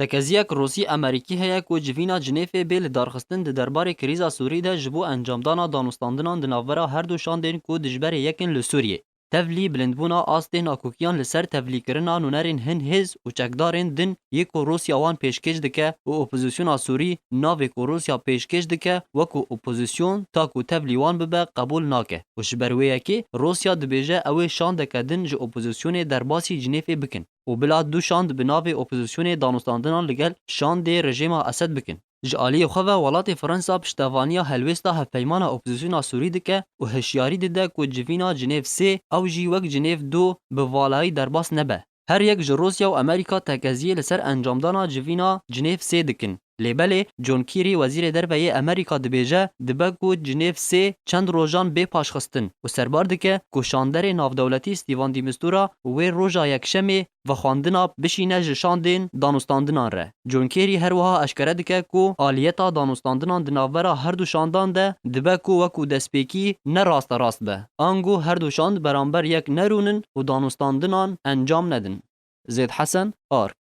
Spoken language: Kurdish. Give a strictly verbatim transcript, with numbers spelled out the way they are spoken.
Tekeziyek Rûsî-Amerîkî heye ku civîna Cinêfê bê lidarxistin di derbarê krîza Sûrî de ji bo encamdana danûstandinan di navbera her du şandên ku dijberê yek in li Sûriyê. Tevlî bilindbûna astê nakokiyan li ser tevlîkirina nûnerên hin hêz û çekdarên din yê ku Rûsya wan pêşkêş dike û opozîsyona Sûrî navê ku Rûsya pêşkêş dike wekû opozîsyon ta ku tevlî wan bibe qebûl nake û ji ber wê yekê Rûsya dibêje ew ê şandeke din ji opozîsyonê derbasî Cinêfê bikin û bila du şand bi navê opozîsyonê danûstandinan li gel şandê rejêma Esed bikin. Ji aliyê xwe ve welatê Fransa piştevaniya helwêsta hevpeymana opozîsyona Sûrî dike û hişyarî dide ku civîna Cinêv sê ew jî wek Cinêv du bi valayî derbas nebe. Her yek ji Rûsya û Amerîka tekeziyê li ser encamdana civîna Cinêv sê dikin. Lê belê John Kerry, wezîrê derve yê Amerîka dibêje, dibe ku Cinêv sê çend rojan bê paşxistin û serbar dike ku şanderê navdewletî Stephen de Mistura wê roja Yekşemê vexwendina bişîne ji şandên danûstandinan re. John Kerry her wiha eşkere dike ku aliyeta danûstandinan di navbera her du şandan de dibe ku wekû destpêkî ne rasterast be. Ango her du şand beramber yek nerûnin û danûstandinan encam nedin. Zêd Hesen, Ark.